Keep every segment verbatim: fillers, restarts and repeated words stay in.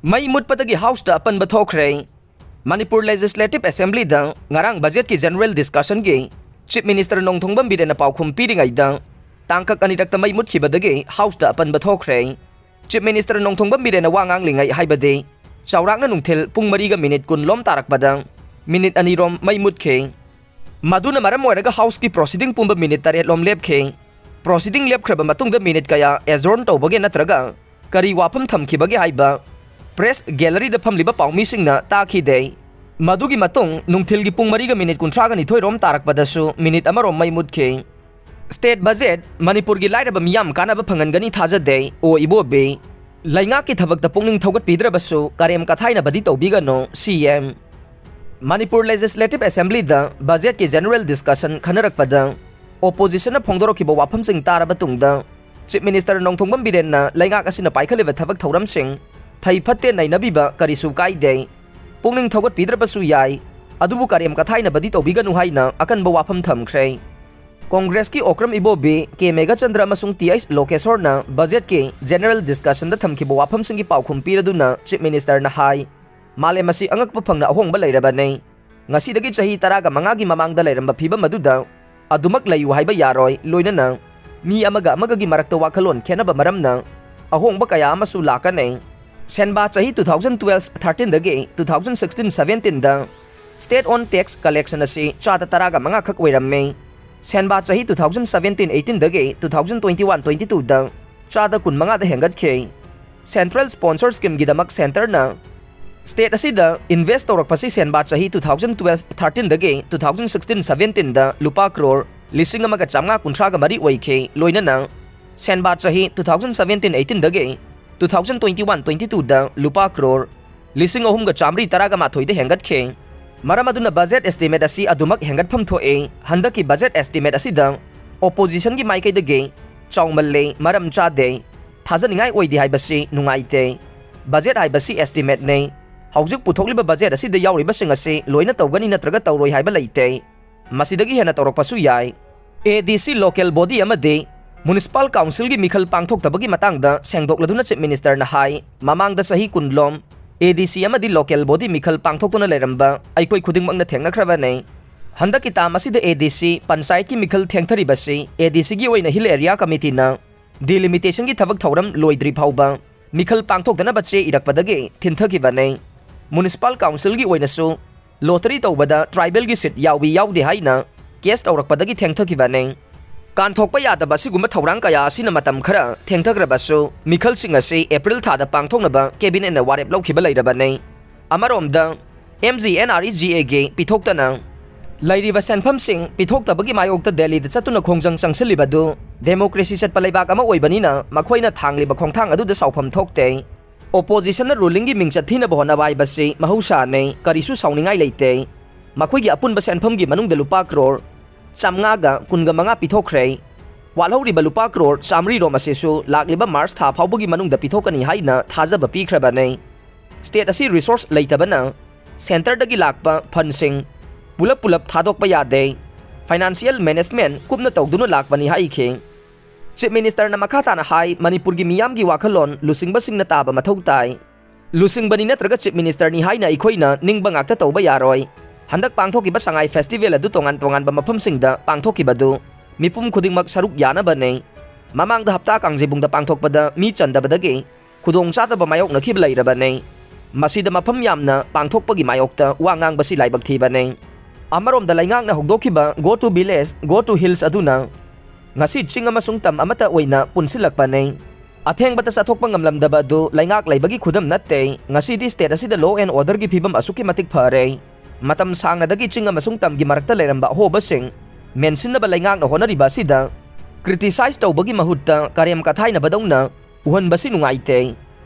ꯃꯩ ꯃꯨꯠꯄꯗꯒꯤ ꯍꯥꯎꯁꯇ ꯑꯄꯟꯕ ꯊꯣꯛꯈ꯭ꯔꯦ꯫ ꯃꯅꯤꯄꯨꯔ ꯂꯦꯖꯤꯁꯂꯦꯇꯤꯚ ꯑꯦꯁꯦꯝꯕ꯭ꯂꯤꯗ ꯉꯔꯥꯡ ꯕꯖꯦꯠꯀꯤ ꯖꯦꯅꯔꯦꯜ ꯗꯤꯁꯀꯁꯟꯒꯤ ꯆꯤꯐ ꯃꯤꯅꯤꯁꯇꯔ ꯅꯣꯡꯊꯣꯡꯕꯝ ꯕꯤꯔꯦꯟꯅ ꯄꯥꯎꯈꯨꯝ ꯄꯤꯔꯤꯉꯩꯗ ꯇꯥꯡꯀꯛ ꯑꯅꯤꯔꯛꯇ ꯃꯩ ꯃꯨꯠꯈꯤꯕꯗꯒꯤ ꯍꯥꯎꯁꯇ ꯑꯄꯟꯕ ꯊꯣꯛꯈ꯭ꯔꯦ꯫ ꯆꯤꯐ ꯃꯤꯅꯤꯁꯇꯔ ꯅꯣꯡꯊꯣꯡꯕꯝ ꯕꯤꯔꯦꯟꯅ ꯋꯥ ꯉꯥꯡꯂꯤꯉꯩ, ꯍꯥꯏꯕꯗꯤ ꯆꯥꯎꯔꯥꯛꯅ ꯅꯨꯡꯊꯤꯜ ꯄꯨꯡ ꯃꯔꯤꯒ ꯃꯤꯅꯤꯠ ꯀꯨꯟ ꯂꯣꯝ ꯇꯥꯔꯛꯄꯗ ꯃꯤꯅꯤꯠ ꯑꯅꯤꯔꯣꯝ ꯃꯩ ꯃꯨꯠꯈꯤ꯫ ꯃꯗꯨꯅ ꯃꯔꯝ ꯑꯣꯏꯔꯒ ꯍꯥꯎꯁꯀꯤ ꯄ꯭ꯔꯣꯁꯤꯗꯤꯡ ꯄꯨꯝꯕ ꯃꯤꯅꯤꯠ ꯇꯔꯦꯠ ꯂꯣꯝ ꯂꯦꯞꯈꯤ꯫ ꯄ꯭ꯔꯣꯁꯤꯗꯤꯡ ꯂꯦꯞꯈ꯭ꯔꯕ ꯃꯇꯨꯡꯗ ꯃꯤꯅꯤꯠ ꯀꯌꯥ ꯑꯦꯖꯣꯔꯟ ꯇꯧꯕꯒꯦ ꯅꯠꯇ꯭ꯔꯒ ꯀꯔꯤ ꯋꯥꯐꯝ ꯊꯝꯈꯤꯕꯒꯦ ꯍꯥꯏꯕ ꯄ꯭ꯔꯦꯁ ꯒꯦꯂꯔꯤꯗ ꯐꯝꯂꯤꯕ ꯄꯥꯎꯃꯤꯁꯤꯡꯅ ꯇꯥꯈꯤꯗꯦ꯫ ꯃꯗꯨꯒꯤ ꯃꯇꯨꯡ ꯅꯨꯡꯊꯤꯜꯒꯤ ꯄꯨꯡ ꯃꯔꯤꯒ ꯃꯤꯅꯤꯠ ꯀꯨꯟꯊ꯭ꯔꯥꯒ ꯅꯤꯊꯣꯏ ꯔꯣꯝ ꯇꯥꯔꯛꯄꯗꯁꯨ ꯃꯤꯅꯤꯠ ꯑꯃꯔꯣꯝ ꯃꯩ ꯃꯨꯠꯈꯤ꯫ ꯁ꯭ꯇꯦꯠ ꯕꯖꯦꯠ ꯃꯅꯤꯄꯨꯔꯒꯤ ꯂꯥꯏꯔꯕ ꯃꯤꯌꯥꯝ ꯀꯥꯟꯅꯕ ꯐꯪꯍꯟꯒꯅꯤ ꯊꯥꯖꯗꯦ, ꯑꯣ ꯏꯕꯣꯕꯤ꯫ ꯂꯩꯉꯥꯛꯀꯤ ꯊꯕꯛꯇ ꯄꯨꯛꯅꯤꯡ ꯊꯧꯒꯠꯄꯤꯗ꯭ꯔꯕꯁꯨ ꯀꯔꯦꯝ ꯀꯊꯥꯏꯅꯕꯗꯤ ꯇꯧꯕꯤꯒꯅꯨ, ꯁꯤ ꯑꯦꯝ꯫ ꯃꯅꯤꯄꯨꯔ ꯂꯦꯖꯤꯁꯂꯦꯇꯤꯚ ꯑꯦꯁꯦꯝꯕ꯭ꯂꯤꯗ ꯕꯖꯦꯠꯀꯤ ꯖꯦꯅꯔꯦꯜ ꯗꯤꯁꯀꯁꯟ ꯈꯟꯅꯔꯛꯄꯗ ꯑꯣꯄꯣꯖꯤꯁꯟꯅ ꯐꯣꯡꯗꯣꯔꯛꯈꯤꯕ ꯋꯥꯐꯝꯁꯤꯡ ꯇꯥꯔꯕ ꯇꯨꯡꯗ ꯆꯤꯐ ꯃꯤꯅꯤꯁꯇꯔ ꯅꯣꯡꯊꯣꯡꯕꯝ ꯕꯤꯔꯦꯟꯅ ꯂꯩꯉꯥꯛ ꯑꯁꯤꯅ ꯄꯥꯏꯈꯠꯂꯤꯕ ꯊꯕꯛ ꯊꯧꯔꯝꯁꯤꯡ ꯐꯩ ꯐꯠꯇꯦ ꯅꯩꯅꯕꯤꯕ ꯀꯔꯤꯁꯨ ꯀꯥꯏꯗꯦ, ꯄꯨꯛꯅꯤꯡ ꯊꯧꯒꯠꯄꯤꯗ꯭ꯔꯕꯁꯨ ꯌꯥꯏ, ꯑꯗꯨꯕꯨ ꯀꯔꯦꯝ ꯀꯊꯥꯏꯅꯕꯗꯤ ꯇꯧꯕꯤꯒꯅꯨ ꯍꯥꯏꯅ ꯑꯀꯟꯕ ꯋꯥꯐꯝ ꯊꯝꯈ꯭ꯔꯦ꯫ ꯀꯣꯡꯒ꯭ꯔꯦꯁꯀꯤ ꯑꯣꯀ꯭ꯔꯝ ꯏꯕꯣꯕꯤ, ꯀꯦ ꯃꯦꯘꯆꯟꯗ꯭ꯔ ꯑꯃꯁꯨꯡ ꯇꯤ ꯑꯩꯆ ꯂꯣꯀꯦꯁꯣꯔꯅ ꯕꯖꯦꯠꯀꯤ ꯖꯦꯅꯔꯦꯜ ꯗꯤꯁꯀꯁꯟꯗ ꯊꯝꯈꯤꯕ ꯋꯥꯐꯝꯁꯤꯡꯒꯤ ꯄꯥꯎꯈꯨꯝ ꯄꯤꯔꯗꯨꯅ ꯆꯤꯐ ꯃꯤꯅꯤꯁꯇꯔꯅ ꯍꯥꯏ, ꯃꯥꯂꯦꯝ ꯑꯁꯤ ꯑꯉꯛꯄ ꯐꯪꯅ ꯑꯍꯣꯡꯕ ꯂꯩꯔꯕꯅꯤ꯫ ꯉꯁꯤꯗꯒꯤ ꯆꯍꯤ ꯇꯔꯥꯒ ꯃꯉꯥꯒꯤ ꯃꯃꯥꯡꯗ ꯂꯩꯔꯝꯕ ꯐꯤꯕꯝ ꯑꯗꯨꯗ ꯑꯗꯨꯃꯛ ꯂꯩꯌꯨ ꯍꯥꯏꯕ ꯌꯥꯔꯣꯏ, ꯂꯣꯏꯅꯅ ꯃꯤ ꯑꯃꯒ ꯑꯃꯒꯒꯤ ꯃꯔꯛꯇ ꯋꯥꯈꯜꯂꯣꯟ ꯈꯦꯠꯅꯕ ꯃꯔꯝꯅ ꯑꯍꯣꯡꯕ ꯀꯌꯥ ꯑꯃꯁꯨ ꯂꯥꯛꯀꯅꯤ꯫ ꯁꯦꯟꯕꯥ ꯆꯍꯤ two thousand twelve thirteenꯗꯒꯤ two thousand sixteen seventeenꯗ state owned tax collection ꯑꯁꯤ ꯆꯥꯗ ꯇꯔꯥꯒ ꯃꯉꯥ ꯈꯛ ꯑꯣꯏꯔꯝꯃꯤ꯫ ꯁꯦꯟꯕꯥ ꯆꯍꯤ two thousand seventeen eighteenꯗꯒꯤ two thousand twenty one twenty twoꯗ ꯆꯥꯗ ꯀꯨꯟꯃꯉꯥꯗ ꯍꯦꯟꯒꯠꯈꯤ꯫ Central sponsor schemeꯒꯤꯗꯃꯛ ꯁꯦꯟꯇꯔꯅ ꯁ꯭ꯇꯦꯠ ꯑꯁꯤꯗ ꯏꯟꯚꯦꯁ ꯇꯧꯔꯛꯄꯁꯤ ꯁꯦꯟꯕꯥ ꯆꯍꯤ two thousand twelve thirteenꯗꯒꯤ two thousand sixteen seventeenꯗ ꯂꯨꯄꯥ ꯀ꯭ꯔꯣꯔ ꯂꯤꯁꯤꯡ ꯑꯃꯒ ꯆꯥꯝꯃꯉꯥ ꯀꯨꯟꯊ꯭ꯔꯥꯒ ꯃꯔꯤ ꯑꯣꯏꯈꯤ, ꯂꯣꯏꯅꯅ ꯁꯦꯟꯕꯥ ꯆꯍꯤ two thousand seventeen eighteenꯗꯒꯤ two thousand twenty one twenty twoꯗ ꯂꯨꯄꯥ ꯀ꯭ꯔꯣꯔ ꯂꯤꯁꯤꯡ ꯑꯍꯨꯝꯒ ꯆꯥꯝꯃꯔꯤ ꯇꯔꯥꯒ ꯃꯥꯊꯣꯏꯗ ꯍꯦꯟꯒꯠꯈꯤ꯫ ꯃꯔꯝ ꯑꯗꯨꯅ ꯕꯖꯦꯠ ꯑꯦꯁꯇꯤꯃꯦꯠ ꯑꯁꯤ ꯑꯗꯨꯃꯛ ꯍꯦꯟꯒꯠꯐꯝ ꯊꯣꯛꯏ꯫ ꯍꯟꯗꯛꯀꯤ ꯕꯖꯦꯠ ꯑꯦꯁꯇꯤꯃꯦꯠ ꯑꯁꯤꯗ ꯑꯣꯄꯣꯖꯤꯁꯟꯒꯤ ꯃꯥꯏꯀꯩꯗꯒꯤ ꯆꯥꯎꯃꯜꯂꯦ, ꯃꯔꯝ ꯆꯥꯗꯦ, ꯊꯥꯖꯅꯤꯡꯉꯥꯏ ꯑꯣꯏꯗꯦ ꯍꯥꯏꯕꯁꯤ ꯅꯨꯡꯉꯥꯏꯇꯦ꯫ ꯕꯖꯦꯠ ꯍꯥꯏꯕꯁꯤ ꯑꯦꯁꯇꯤꯃꯦꯠꯅꯤ꯫ ꯍꯧꯖꯤꯛ ꯄꯨꯊꯣꯛꯂꯤꯕ ꯕꯖꯦꯠ ꯑꯁꯤꯗ ꯌꯥꯎꯔꯤꯕꯁꯤꯡ ꯑꯁꯤ ꯂꯣꯏꯅ ꯇꯧꯒꯅꯤ ꯅꯠꯇ꯭ꯔꯒ ꯇꯧꯔꯣꯏ ꯍꯥꯏꯕ ꯂꯩꯇꯦ꯫ ꯃꯁꯤꯗꯒꯤ ꯍꯦꯟꯅ ꯇꯧꯔꯛꯄꯁꯨ ꯌꯥꯏ꯫ ꯑꯦ ꯗꯤ ꯁꯤ ꯂꯣꯀꯦꯜ ꯕꯣꯗꯤ ꯑꯃꯗꯤ Municipal Councilꯒꯤ ꯃꯤꯈꯜ ꯄꯥꯡꯊꯣꯛꯇꯕꯒꯤ ꯃꯇꯥꯡꯗ ꯁꯦꯡꯗꯣꯛꯂꯗꯨꯅ Chief Ministerꯅ ꯍꯥꯏ, ꯃꯃꯥꯡꯗ ꯆꯍꯤ ꯀꯨꯟꯂꯣꯝ ADC ꯑꯃꯗꯤ local body ꯃꯤꯈꯜ ꯄꯥꯡꯊꯣꯛꯇꯨꯅ ꯂꯩꯔꯝꯕ ꯑꯩꯈꯣꯏ ꯈꯨꯗꯤꯡꯃꯛꯅ ꯊꯦꯡꯅꯈ꯭ꯔꯕꯅꯤ꯫ ꯍꯟꯗꯛꯀꯤ term ꯑꯁꯤꯗ ADC ꯄꯟꯆꯥꯌꯠꯀꯤ ꯃꯤꯈꯜ ꯊꯦꯡꯊꯔꯤꯕꯁꯤ ADCꯒꯤ ꯑꯣꯏꯅ Hill Area Committeeꯅ delimitationꯒꯤ ꯊꯕꯛ ꯊꯧꯔꯝ ꯂꯣꯏꯗ꯭ꯔꯤ ꯐꯥꯎꯕ ꯃꯤꯈꯜ ꯄꯥꯡꯊꯣꯛꯇꯅꯕ ꯆꯦ ꯏꯔꯛꯄꯗꯒꯤ ꯊꯤꯟꯊꯈꯤꯕꯅꯤ꯫ Municipal Councilꯒꯤ ꯑꯣꯏꯅꯁꯨ lottery ꯇꯧꯕꯗ tribalꯒꯤ seat ꯌꯥꯎꯏ ꯌꯥꯎꯗꯦ ꯍꯥꯏꯅ case ꯇꯧꯔꯛꯄꯗꯒꯤ ꯊꯦꯡꯊꯈꯤꯕꯅꯤ꯫ ꯀꯥꯟꯊꯣꯛꯄ ꯌꯥꯗꯕ ꯑꯁꯤꯒꯨꯝꯕ ꯊꯧꯔꯥꯡ ꯀꯌꯥ ꯑꯁꯤꯅ ꯃꯇꯝ ꯈꯔ ꯊꯦꯡꯊꯈ꯭ꯔꯕꯁꯨ, ꯃꯤꯈꯜꯁꯤꯡ ꯑꯁꯤ April ꯊꯥꯗ ꯄꯥꯡꯊꯣꯛꯅꯕ Cabinetꯅ ꯋꯥꯔꯦꯞ ꯂꯧꯈꯤꯕ ꯂꯩꯔꯕꯅꯤ꯫ ꯑꯃꯔꯣꯝꯗ, MGNREGAꯒꯤ ꯄꯤꯊꯣꯛꯇꯅ ꯂꯩꯔꯤꯕ ꯁꯦꯟꯐꯝꯁꯤꯡ ꯄꯤꯊꯣꯛꯇꯕꯒꯤ ꯃꯥꯌꯣꯛꯇ ꯗꯦꯜꯂꯤꯗ ꯆꯠꯇꯨꯅ ꯈꯣꯡꯖꯪ ꯆꯪꯁꯤꯜꯂꯤꯕ ꯑꯗꯨ democracy ꯆꯠꯄ ꯂꯩꯕꯥꯛ ꯑꯃ ꯑꯣꯏꯕꯅꯤꯅ ꯃꯈꯣꯏꯅ ꯊꯥꯡꯂꯤꯕ ꯈꯣꯡꯊꯥꯡ ꯑꯗꯨꯗ ꯁꯥꯎꯐꯝ ꯊꯣꯛꯇꯦ꯫ Oppositionꯅ rulingꯒꯤ ꯃꯤꯡꯆꯠ ꯊꯤꯅꯕ ꯍꯣꯠꯅꯕ ꯍꯥꯏꯕꯁꯤ ꯃꯍꯧꯁꯥꯅꯤ, ꯀꯔꯤꯁꯨ ꯁꯥꯎꯅꯤꯡꯉꯥꯏ ꯂꯩꯇꯦ꯫ ꯃꯈꯣꯏꯒꯤ ꯑꯄꯨꯟꯕ ꯁꯦꯟꯐꯝꯒꯤ ꯃꯅꯨꯡꯗ ꯂꯨꯄꯥ ꯀ꯭ꯔꯣꯔ ꯆꯥꯝꯃꯉꯥꯒ ꯀꯨꯟꯒ ꯃꯉꯥ ꯄꯤꯊꯣꯛꯈ꯭ꯔꯦ꯫ ꯋꯥꯠꯍꯧꯔꯤꯕ ꯂꯨꯄꯥ ꯀ꯭ꯔꯣꯔ ꯆꯥꯝꯃꯔꯤ ꯔꯣꯝ ꯑꯁꯤꯁꯨ ꯂꯥꯛꯂꯤꯕ March ꯊꯥ ꯐꯥꯎꯕꯒꯤ ꯃꯅꯨꯡꯗ ꯄꯤꯊꯣꯛꯀꯅꯤ ꯍꯥꯏꯅ ꯊꯥꯖꯕ ꯄꯤꯈ꯭ꯔꯕꯅꯤ꯫ State ꯑꯁꯤ resource ꯂꯩꯇꯕꯅ centreꯗꯒꯤ ꯂꯥꯛꯄ fundꯁꯤꯡ ꯄꯨꯂꯞ ꯄꯨꯂꯞ ꯊꯥꯗꯣꯛꯄ ꯌꯥꯗꯦ꯫ Financial management ꯀꯨꯞꯅ ꯇꯧꯗꯨꯅ ꯂꯥꯛꯄꯅꯤ ꯍꯥꯏꯈꯤ꯫ Chief Ministerꯅ ꯃꯈꯥ ꯇꯥꯅ ꯍꯥꯏ, ꯃꯅꯤꯄꯨꯔꯒꯤ ꯃꯤꯌꯥꯝꯒꯤ ꯋꯥꯈꯜꯂꯣꯟ ꯂꯨꯆꯤꯡꯕꯁꯤꯡꯅ ꯇꯥꯕ ꯃꯊꯧ ꯇꯥꯏ꯫ ꯂꯨꯆꯤꯡꯕꯅꯤ ꯅꯠꯇ꯭ꯔꯒ Chief Ministerꯅꯤ ꯍꯥꯏꯅ ꯑꯩꯈꯣꯏꯅ ꯅꯤꯡꯕ ꯉꯥꯛꯇ ꯇꯧꯕ ꯌꯥꯔꯣꯏ꯫ ꯍꯟꯗꯛ ꯄꯥꯡꯊꯣꯛꯈꯤꯕ ꯁꯉꯥꯏ festival ꯑꯗꯨ ꯇꯣꯉꯥꯟ ꯇꯣꯉꯥꯟꯕ ꯃꯐꯝꯁꯤꯡꯗ ꯄꯥꯡꯊꯣꯛꯈꯤꯕꯗꯨ ꯃꯤꯄꯨꯝ ꯈꯨꯗꯤꯡꯃꯛ ꯁꯔꯨꯛ ꯌꯥꯅꯕꯅꯤ꯫ ꯃꯃꯥꯡꯗ ꯍꯞꯇꯥ ꯀꯥꯡꯖꯩꯕꯨꯡꯗ ꯄꯥꯡꯊꯣꯛꯄꯗ ꯃꯤ ꯆꯟꯗꯕꯗꯒꯤ ꯈꯨꯗꯣꯡꯆꯥꯗꯕ ꯃꯥꯌꯣꯛꯅꯈꯤꯕ ꯂꯩꯔꯕꯅꯤ꯫ ꯃꯁꯤꯗ ꯃꯐꯝ ꯌꯥꯝꯅ ꯄꯥꯡꯊꯣꯛꯄꯒꯤ ꯃꯥꯌꯣꯛꯇ ꯋꯥ ꯉꯥꯡꯕꯁꯤ ꯂꯥꯏꯕꯛ ꯊꯤꯕꯅꯤ꯫ ꯑꯃꯔꯣꯝꯗ ꯂꯩꯉꯥꯛꯅ ꯍꯧꯗꯣꯛꯈꯤꯕ Go to Village, Go to Hills ꯑꯗꯨꯅ ꯉꯁꯤ ꯆꯤꯡ ꯑꯃꯁꯨꯡ ꯇꯝ ꯑꯃꯠꯇ ꯑꯣꯏꯅ ꯄꯨꯟꯁꯤꯜꯂꯛꯄꯅꯤ꯫ ꯑꯊꯦꯡꯕꯗ ꯆꯠꯊꯣꯛꯄ ꯉꯝꯂꯝꯗꯕ ꯑꯗꯨ ꯂꯩꯉꯥꯛ ꯂꯩꯕꯒꯤ ꯈꯨꯗꯝ ꯅꯠꯇꯦ꯫ ꯉꯁꯤꯗꯤ state ꯑꯁꯤꯗ law and orderꯒꯤ ꯐꯤꯕꯝ ꯑꯁꯨꯛꯀꯤ ꯃꯇꯤꯛ ꯐꯔꯦ꯫ ꯃꯇꯝ ꯁꯥꯡꯅꯗꯒꯤ ꯆꯤꯡ ꯑꯃꯁꯨꯡ ꯇꯝꯒꯤ ꯃꯔꯛꯇ ꯂꯩꯔꯝꯕ ꯑꯍꯣꯕꯁꯤꯡ ꯃꯦꯟꯁꯤꯟꯅꯕ ꯂꯩꯉꯥꯛꯅ ꯍꯣꯠꯅꯔꯤꯕ ꯑꯁꯤꯗ criticize ꯇꯧꯕꯒꯤ ꯃꯍꯨꯠꯇ ꯀꯔꯦꯝ ꯀꯊꯥꯏꯅꯕꯗꯧꯅ ꯎꯍꯟꯕꯁꯤ ꯅꯨꯡꯉꯥꯏꯇꯦ꯫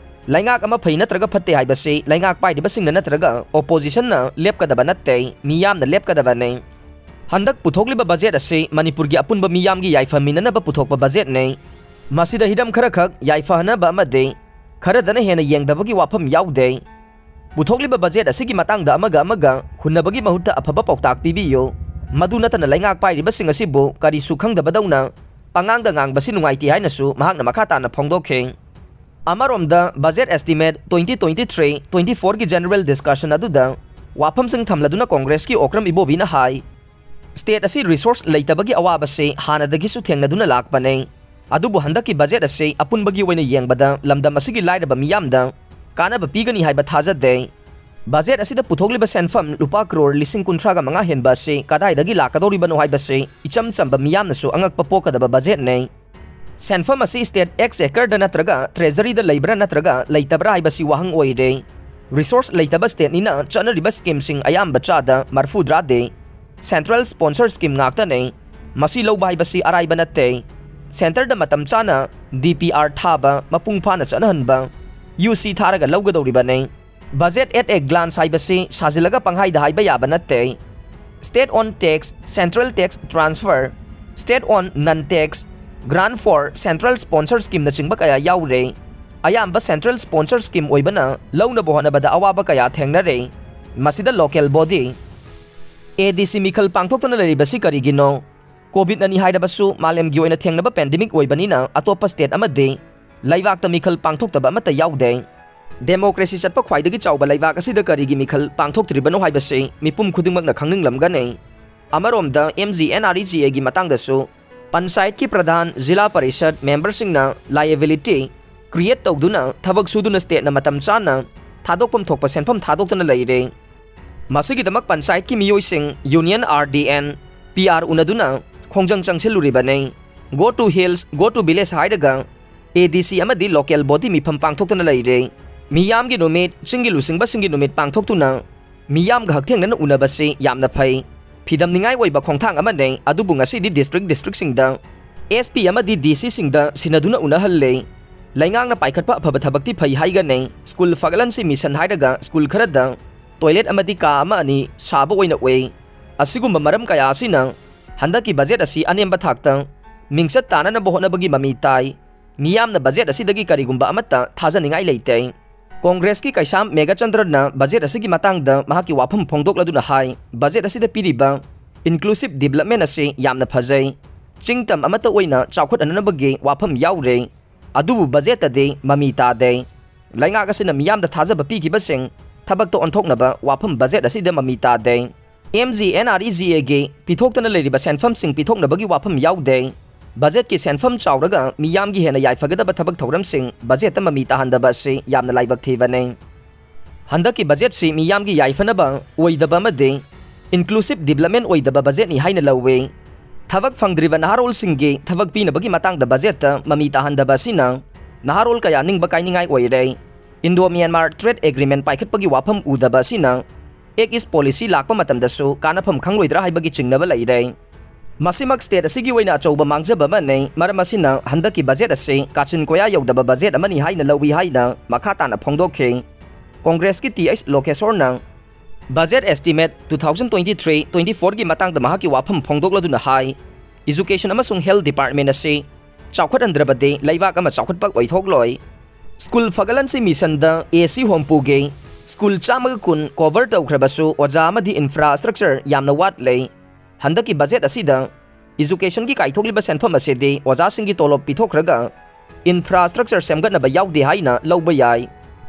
ꯂꯩꯉꯥꯛ ꯑꯃ ꯐꯩ ꯅꯠꯇ꯭ꯔꯒ ꯐꯠꯇꯦ ꯍꯥꯏꯕꯁꯤ ꯂꯩꯉꯥꯛ ꯄꯥꯏꯔꯤꯕꯁꯤꯡꯅ ꯅꯠꯇ꯭ꯔꯒ oppositionꯅ ꯂꯦꯞꯀꯗꯕ ꯅꯠꯇꯦ, ꯃꯤꯌꯥꯝꯅ ꯂꯦꯞꯀꯗꯕꯅꯤ꯫ ꯍꯟꯗꯛ ꯄꯨꯊꯣꯛꯂꯤꯕ budget ꯑꯁꯤ ꯃꯅꯤꯄꯨꯔꯒꯤ ꯑꯄꯨꯟꯕ ꯃꯤꯌꯥꯝꯒꯤ ꯌꯥꯏꯐꯃꯤꯟꯅꯅꯕ ꯄꯨꯊꯣꯛꯄ budgetꯅꯤ꯫ ꯃꯁꯤꯗ ꯍꯤꯔꯝ ꯈꯔꯈꯛ ꯌꯥꯏꯐꯍꯟꯅꯕ ꯑꯃꯗꯤ ꯈꯔꯗꯅ ꯍꯦꯟꯅ ꯌꯦꯡꯗꯕꯒꯤ ꯋꯥꯐꯝ ꯌꯥꯎꯗꯦ꯫ ꯄꯨꯊꯣꯛꯂꯤꯕ budget ꯑꯁꯤꯒꯤ ꯃꯇꯥꯡꯗ ꯑꯃꯒ ꯑꯃꯒ ꯍꯨꯟꯅꯕꯒꯤ ꯃꯍꯨꯠꯇ ꯑꯐꯕ ꯄꯥꯎꯇꯥꯛ ꯄꯤꯕꯤꯌꯨ꯫ ꯃꯗꯨ ꯅꯠꯇꯅ ꯂꯩꯉꯥꯛ ꯄꯥꯏꯔꯤꯕꯁꯤꯡ ꯑꯁꯤꯕꯨ ꯀꯔꯤꯁꯨ ꯈꯪꯗꯕꯗꯧꯅ ꯑꯉꯥꯡꯗ ꯉꯥꯡꯕꯁꯤ ꯅꯨꯡꯉꯥꯏꯇꯦ ꯍꯥꯏꯅꯁꯨ ꯃꯍꯥꯛꯅ ꯃꯈꯥ ꯇꯥꯅ ꯐꯣꯡꯗꯣꯛꯈꯤ꯫ ꯑꯃꯔꯣꯝꯗ, budget estimate twenty twenty-three twenty-four ꯒꯤ general discussion ꯑꯗꯨꯗ ꯋꯥꯐꯝꯁꯤꯡ ꯊꯝꯂꯗꯨꯅ ꯀꯣꯡꯒ꯭ꯔꯦꯁꯀꯤ ꯑꯣꯀ꯭ꯔꯝ ꯏꯕꯣꯕꯤꯅ ꯍꯥꯏ, state ꯑꯁꯤ resource ꯂꯩꯇꯕꯒꯤ ꯑꯋꯥꯕꯁꯤ ꯍꯥꯟꯅꯗꯒꯤꯁꯨ ꯊꯦꯡꯅꯗꯨꯅ ꯂꯥꯛꯄꯅꯤ꯫ ꯑꯗꯨꯕꯨ ꯍꯟꯗꯛꯀꯤ budget ꯑꯁꯤ ꯑꯄꯨꯟꯕꯒꯤ ꯑꯣꯏꯅ ꯌꯦꯡꯕꯗ ꯂꯝꯗꯝ ꯑꯁꯤꯒꯤ ꯂꯥꯏꯔꯕ ꯃꯤꯌꯥꯝꯗ ꯀꯥꯟꯅꯕ ꯄꯤꯒꯅꯤ ꯍꯥꯏꯕ ꯊꯥꯖꯗꯦ꯫ Budget ꯑꯁꯤꯗ ꯄꯨꯊꯣꯛꯂꯤꯕ ꯁꯦꯟꯐꯝ ꯂꯨꯄꯥ ꯀ꯭ꯔꯣꯔ ꯂꯤꯁꯤꯡ ꯀꯨꯟꯊ꯭ꯔꯥꯒ ꯃꯉꯥ ꯍꯦꯟꯕ ꯑꯁꯤ ꯀꯗꯥꯏꯗꯒꯤ ꯂꯥꯛꯀꯗꯧꯔꯤꯕꯅꯣ ꯍꯥꯏꯕꯁꯤ ꯏꯆꯝ ꯆꯝꯕ ꯃꯤꯌꯥꯝꯅꯁꯨ ꯑꯉꯛꯄ ꯄꯣꯛꯀꯗꯕ budgetꯅꯤ꯫ ꯁꯦꯟꯐꯝ ꯑꯁꯤ state exchequerꯗ ꯅꯠꯇ꯭ꯔꯒ treasuryꯗ ꯂꯩꯕ꯭ꯔꯥ ꯅꯠꯇ꯭ꯔꯒ ꯂꯩꯇꯕ꯭ꯔꯥ ꯍꯥꯏꯕꯁꯤ ꯋꯥꯍꯪ ꯑꯣꯏꯔꯦ꯫ Resource ꯂꯩꯇꯕ stateꯅꯤꯅ ꯆꯠꯅꯔꯤꯕ schemeꯁꯤꯡ ꯑꯌꯥꯝꯕ ꯆꯥꯗ ꯃꯔꯐꯨꯗ꯭ꯔꯥꯗꯤ central sponsor scheme ꯉꯥꯛꯇꯅꯤ꯫ ꯃꯁꯤ ꯂꯧꯕ ꯍꯥꯏꯕꯁꯤ ꯑꯔꯥꯏꯕ ꯅꯠꯇꯦ꯫ Centreꯗ ꯃꯇꯝ ꯆꯥꯅ D P R ꯊꯥꯕ, ꯃꯄꯨꯡ ꯐꯥꯅ ꯆꯠꯅꯍꯟꯕ, U C ꯊꯥꯔꯒ ꯂꯧꯒꯗꯧꯔꯤꯕꯅꯤ꯫ Budget at a glance ꯍꯥꯏꯕꯁꯤ ꯁꯥꯖꯤꯜꯂꯒ ꯄꯪꯍꯥꯏꯗ ꯍꯥꯏꯕ ꯌꯥꯕ ꯅꯠꯇꯦ꯫ State owned tax, central tax transfer, state owned non tax, grant for central sponsor schemeꯅꯆꯤꯡꯕ ꯀꯌꯥ ꯌꯥꯎꯔꯦ꯫ ꯑꯌꯥꯝꯕ central sponsor scheme ꯑꯣꯏꯕꯅ ꯂꯧꯅꯕ ꯍꯣꯠꯅꯕꯗ ꯑꯋꯥꯕ ꯀꯌꯥ ꯊꯦꯡꯅꯔꯦ꯫ ꯃꯁꯤꯗ local body, A D C ꯃꯤꯈꯜ ꯄꯥꯡꯊꯣꯛꯇꯅ ꯂꯩꯔꯤꯕꯁꯤ ꯀꯔꯤꯒꯤꯅꯣ? COVID ꯅꯅꯤ ꯍꯥꯏꯔꯕꯁꯨ ꯃꯥꯂꯦꯝꯒꯤ ꯑꯣꯏꯅ ꯊꯦꯡꯅꯕ pandemic ꯑꯣꯏꯕꯅꯤꯅ ꯑꯇꯣꯞꯄ state ꯑꯃꯗꯤ ꯂꯩꯕꯥꯛꯇ ꯃꯤꯈꯜ ꯄꯥꯡꯊꯣꯛꯇꯕ ꯑꯃꯠꯇ ꯌꯥꯎꯗꯦ꯫ Democracy ꯆꯠꯄ ꯈ꯭ꯋꯥꯏꯗꯒꯤ ꯆꯥꯎꯕ ꯂꯩꯕꯥꯛ ꯑꯁꯤꯗ ꯀꯔꯤꯒꯤ ꯃꯤꯈꯜ ꯄꯥꯡꯊꯣꯛꯇ꯭ꯔꯤꯕꯅꯣ ꯍꯥꯏꯕꯁꯤ ꯃꯤꯄꯨꯝ ꯈꯨꯗꯤꯡꯃꯛꯅ ꯈꯪꯅꯤꯡꯂꯝꯒꯅꯤ꯫ ꯑꯃꯔꯣꯝꯗ, M G N R E G Aꯒꯤ ꯃꯇꯥꯡꯗꯁꯨ ꯄꯟꯆꯥꯌꯠꯀꯤ ꯄ꯭ꯔꯙꯥꯟ, ꯖꯤꯂꯥ ꯄꯔꯤꯁꯠ memberꯁꯤꯡꯅ liability create ꯇꯧꯗꯨꯅ ꯊꯕꯛ ꯁꯨꯗꯨꯅ stateꯅ ꯃꯇꯝ ꯆꯥꯅ ꯊꯥꯗꯣꯛꯐꯝ ꯊꯣꯛꯄ ꯁꯦꯟꯐꯝ ꯊꯥꯗꯣꯛꯇꯅ ꯂꯩꯔꯦ꯫ ꯃꯁꯤꯒꯤꯗꯃꯛ ꯄꯟꯆꯥꯌꯠꯀꯤ ꯃꯤꯑꯣꯏꯁꯤꯡ Union R D N, P R ꯎꯅꯗꯨꯅ ꯈꯣꯡꯖꯪ ꯆꯪꯁꯤꯜꯂꯨꯔꯤꯕꯅꯤ꯫ Go to hills, go to village ꯍꯥꯏꯔꯒ A D C ꯑꯃꯗꯤ local body ꯃꯤꯐꯝ ꯄꯥꯡꯊꯣꯛꯇꯅ ꯂꯩꯔꯦ꯫ ꯃꯤꯌꯥꯝꯒꯤ ꯅꯨꯃꯤꯠ, ꯆꯤꯡꯒꯤ ꯂꯨꯆꯤꯡꯕꯁꯤꯡꯒꯤ ꯅꯨꯃꯤꯠ ꯄꯥꯡꯊꯣꯛꯇꯨꯅ ꯃꯤꯌꯥꯝꯒ ꯍꯛꯊꯦꯡꯅꯅ ꯎꯅꯕꯁꯤ ꯌꯥꯝꯅ ꯐꯩ꯫ ꯐꯤꯗꯝꯅꯤꯡꯉꯥꯏ ꯑꯣꯏꯕ ꯈꯣꯡꯊꯥꯡ ꯑꯃꯅꯤ, ꯑꯗꯨꯕꯨ ꯉꯁꯤꯗꯤ district districtꯁꯤꯡꯗ S P ꯑꯃꯗꯤ D Cꯁꯤꯡꯗ ꯁꯤꯟꯅꯗꯨꯅ ꯎꯅꯍꯜꯂꯦ꯫ ꯂꯩꯉꯥꯛꯅ ꯄꯥꯏꯈꯠꯄ ꯑꯐꯕ ꯊꯕꯛꯇꯤ ꯐꯩ ꯍꯥꯏꯒꯅꯤ꯫ School ꯐꯒꯠꯍꯟꯁꯤ mission ꯍꯥꯏꯔꯒ school ꯈꯔꯗ toilet ꯑꯃꯗꯤ ꯀꯥ ꯑꯃ ꯑꯅꯤ ꯁꯥꯕ ꯑꯣꯏꯅ ꯎꯏ꯫ ꯑꯁꯤꯒꯨꯝꯕ ꯃꯔꯝ ꯀꯌꯥ ꯑꯁꯤꯅ ꯍꯟꯗꯛꯀꯤ budget ꯑꯁꯤ ꯑꯅꯦꯝꯕ ꯊꯥꯛꯇ ꯃꯤꯡꯆꯠ ꯇꯥꯅꯅꯕ ꯍꯣꯠꯅꯕꯒꯤ ꯃꯃꯤ ꯇꯥꯏ꯫ ꯃꯤꯌꯥꯝꯅ budget ꯑꯁꯤꯗꯒꯤ ꯀꯔꯤꯒꯨꯝꯕ ꯑꯃꯠꯇ ꯊꯥꯖꯅꯤꯡꯉꯥꯏ ꯂꯩꯇꯦ꯫ ꯀꯣꯡꯒ꯭ꯔꯦꯁꯀꯤ ꯀꯩꯁꯥꯝ ꯃꯦꯘꯆꯟꯗ꯭ꯔꯅ budget ꯑꯁꯤꯒꯤ ꯃꯇꯥꯡꯗ ꯃꯍꯥꯛꯀꯤ ꯋꯥꯐꯝ ꯐꯣꯡꯗꯣꯛꯂꯗꯨꯅ ꯍꯥꯏ, budget ꯑꯁꯤꯗ ꯄꯤꯔꯤꯕ inclusive development ꯑꯁꯤ ꯌꯥꯝꯅ ꯐꯖꯩ꯫ ꯆꯤꯡꯇꯝ ꯑꯃꯠꯇ ꯑꯣꯏꯅ ꯆꯥꯎꯈꯠꯍꯟꯅꯕꯒꯤ ꯋꯥꯐꯝ ꯌꯥꯎꯔꯦ꯫ ꯑꯗꯨꯕꯨ ꯕꯖꯦꯠꯇꯗꯤ ꯃꯃꯤ ꯇꯥꯗꯦ꯫ ꯂꯩꯉꯥꯛ ꯑꯁꯤꯅ ꯃꯤꯌꯥꯝꯗ ꯊꯥꯖꯕ ꯄꯤꯈꯤꯕꯁꯤꯡ ꯊꯕꯛꯇ ꯑꯣꯟꯊꯣꯛꯅꯕ ꯋꯥꯐꯝ ꯕꯖꯦꯠ ꯑꯁꯤꯗ ꯃꯃꯤ ꯇꯥꯗꯦ꯫ M G N R E G ꯑꯦꯒꯤ ꯄꯤꯊꯣꯛꯇꯅ ꯂꯩꯔꯤꯕ ꯁꯦꯟꯐꯝꯁꯤꯡ ꯄꯤꯊꯣꯛꯅꯕꯒꯤ ꯋꯥꯐꯝ ꯌꯥꯎꯗꯦ꯫ ꯕꯖꯦꯠꯀꯤ ꯁꯦꯟꯐꯝ ꯆꯥꯎꯔꯒ ꯃꯤꯌꯥꯝꯒꯤ ꯍꯦꯟꯅ ꯌꯥꯏꯐꯒꯗꯕ ꯊꯕꯛ ꯊꯧꯔꯝꯁꯤꯡ ꯕꯖꯦꯠꯇ ꯃꯃꯤ ꯇꯥꯍꯟꯗꯕ ꯑꯁꯤ ꯌꯥꯝꯅ ꯂꯥꯏꯕꯛ ꯊꯤꯕꯅꯤ꯫ ꯍꯟꯗꯛꯀꯤ ꯕꯖꯦꯠꯁꯤ ꯃꯤꯌꯥꯝꯒꯤ ꯌꯥꯏꯐꯅꯕ ꯑꯣꯏꯗꯕ ꯑꯃꯗꯤ inclusive development ꯑꯣꯏꯗꯕ ꯕꯖꯦꯠꯅꯤ ꯍꯥꯏꯅ ꯂꯧꯏ꯫ ꯊꯕꯛ ꯐꯪꯗ꯭ꯔꯤꯕ ꯅꯍꯥꯔꯣꯜꯁꯤꯡꯒꯤ ꯊꯕꯛ ꯄꯤꯅꯕꯒꯤ ꯃꯇꯥꯡꯗ ꯕꯖꯦꯠꯇ ꯃꯃꯤ ꯇꯥꯍꯟꯗꯕ ꯑꯁꯤꯅ ꯅꯍꯥꯔꯣꯜ ꯀꯌꯥ ꯅꯤꯡꯕ ꯀꯥꯏꯅꯤꯡꯉꯥꯏ ꯑꯣꯏꯔꯦ꯫ ꯏꯟꯗꯣ ꯃ꯭ꯌꯥꯟꯃꯥꯔ trade agreement ꯄꯥꯏꯈꯠꯄꯒꯤ ꯋꯥꯐꯝ ꯎꯗꯕ ꯑꯁꯤꯅ Act East policy ꯂꯥꯛꯄ ꯃꯇꯝꯗꯁꯨ ꯀꯥꯟꯅꯐꯝ ꯈꯪꯂꯣꯏꯗ꯭ꯔꯥ ꯍꯥꯏꯕꯒꯤ ꯆꯤꯡꯅꯕ ꯂꯩꯔꯦ꯫ ꯃꯁꯤꯃꯛ state ꯑꯁꯤꯒꯤ ꯑꯣꯏꯅ ꯑꯆꯧꯕ ꯃꯥꯡꯖꯕ ꯑꯃꯅꯤ꯫ ꯃꯔꯝ ꯑꯁꯤꯅ ꯍꯟꯗꯛꯀꯤ ꯕꯖꯦꯠ ꯑꯁꯤ ꯀꯥꯆꯤꯟ ꯀꯣꯌꯥ ꯌꯧꯗꯕ ꯕꯖꯦꯠ ꯑꯃꯅꯤ ꯍꯥꯏꯅ ꯂꯧꯏ ꯍꯥꯏꯅ ꯃꯈꯥ ꯇꯥꯅ ꯐꯣꯡꯗꯣꯛꯈꯤ꯫ ꯀꯣꯡꯒ꯭ꯔꯦꯁꯀꯤ ꯇꯤ ꯑꯩꯆ ꯂꯣꯀꯦꯁꯣꯔꯅ budget estimate two thousand twenty three twenty four ꯒꯤ ꯃꯇꯥꯡꯗ ꯃꯍꯥꯛꯀꯤ ꯋꯥꯐꯝ ꯐꯣꯡꯗꯣꯛꯂꯗꯨꯅ ꯍꯥꯏ, education ꯑꯃꯁꯨꯡ health department ꯑꯁꯤ ꯆꯥꯎꯈꯠꯍꯟꯗ꯭ꯔꯕꯗꯤ ꯂꯩꯕꯥꯛ ꯑꯃ ꯆꯥꯎꯈꯠꯄ ꯑꯣꯏꯊꯣꯛꯂꯣꯏ꯫ ꯁ꯭ꯀꯨꯜ ꯐꯒꯠꯍꯟꯁꯤ ꯃꯤꯁꯟꯗ ꯑꯦ ꯁꯤ ꯍꯣꯝꯄꯨꯒꯤ ꯁ꯭ꯀꯨꯜ ꯆꯥꯝꯃꯒ ꯀꯨꯟ cover ꯇꯧꯈ꯭ꯔꯕꯁꯨ ꯑꯣꯖꯥ ꯑꯃꯗꯤ infrastructure ꯌꯥꯝꯅ ꯋꯥꯠꯂꯦ꯫ ꯍꯟꯗꯛꯀꯤ ꯕꯖꯦꯠ ꯑꯁꯤꯗ educationꯒꯤ ꯀꯥꯏꯊꯣꯛꯂꯤꯕ ꯁꯦꯟꯐꯝ ꯑꯁꯤꯗꯤ ꯑꯣꯖꯥꯁꯤꯡꯒꯤ ꯇꯣꯂꯣꯞ ꯄꯤꯊꯣꯛꯈ꯭ꯔꯒ infrastructure ꯁꯦꯝꯒꯠꯅꯕ ꯌꯥꯎꯗꯦ ꯍꯥꯏꯅ ꯂꯧꯕ ꯌꯥꯏ꯫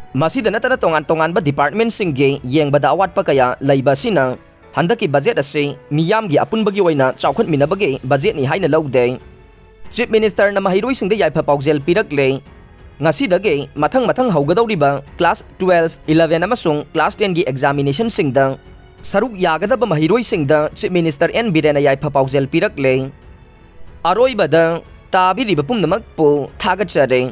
ꯃꯁꯤꯗ ꯅꯠꯇꯅ ꯇꯣꯉꯥꯟ ꯇꯣꯉꯥꯟꯕ departmentꯁꯤꯡꯒꯤ ꯌꯦꯡꯕꯗ ꯑꯋꯥꯠꯄ ꯀꯌꯥ ꯂꯩꯕ ꯑꯁꯤꯅ ꯍꯟꯗꯛꯀꯤ ꯕꯖꯦꯠ ꯑꯁꯤ ꯃꯤꯌꯥꯝꯒꯤ ꯑꯄꯨꯟꯕꯒꯤ ꯑꯣꯏꯅ ꯆꯥꯎꯈꯠꯃꯤꯟꯅꯕꯒꯤ ꯕꯖꯦꯠꯅꯤ ꯍꯥꯏꯅ ꯂꯧꯗꯦ꯫ Chief Ministerꯅ ꯃꯍꯩꯔꯣꯏꯁꯤꯡꯗ ꯌꯥꯏꯐ ꯄꯥꯎꯖꯦꯜ ꯄꯤꯔꯛꯂꯦ꯫ ꯉꯁꯤꯗꯒꯤ ꯃꯊꯪ ꯃꯊꯪ ꯍꯧꯒꯗꯧꯔꯤꯕ class twelve, eleven ꯑꯃꯁꯨꯡ class tenꯒꯤ examinationꯁꯤꯡꯗ ꯁꯔꯨꯛ ꯌꯥꯒꯗꯕ ꯃꯍꯩꯔꯣꯏꯁꯤꯡꯗ Chief Minister ꯑꯦꯟ ꯕꯤꯔꯦꯟꯅ ꯌꯥꯏꯐ ꯄꯥꯎꯖꯦꯜ ꯄꯤꯔꯛꯂꯦ꯫ ꯑꯔꯣꯏꯕꯗ ꯇꯥꯕꯤꯔꯤꯕ ꯄꯨꯝꯅꯃꯛꯄꯨ ꯊꯥꯒꯠꯆꯔꯤ꯫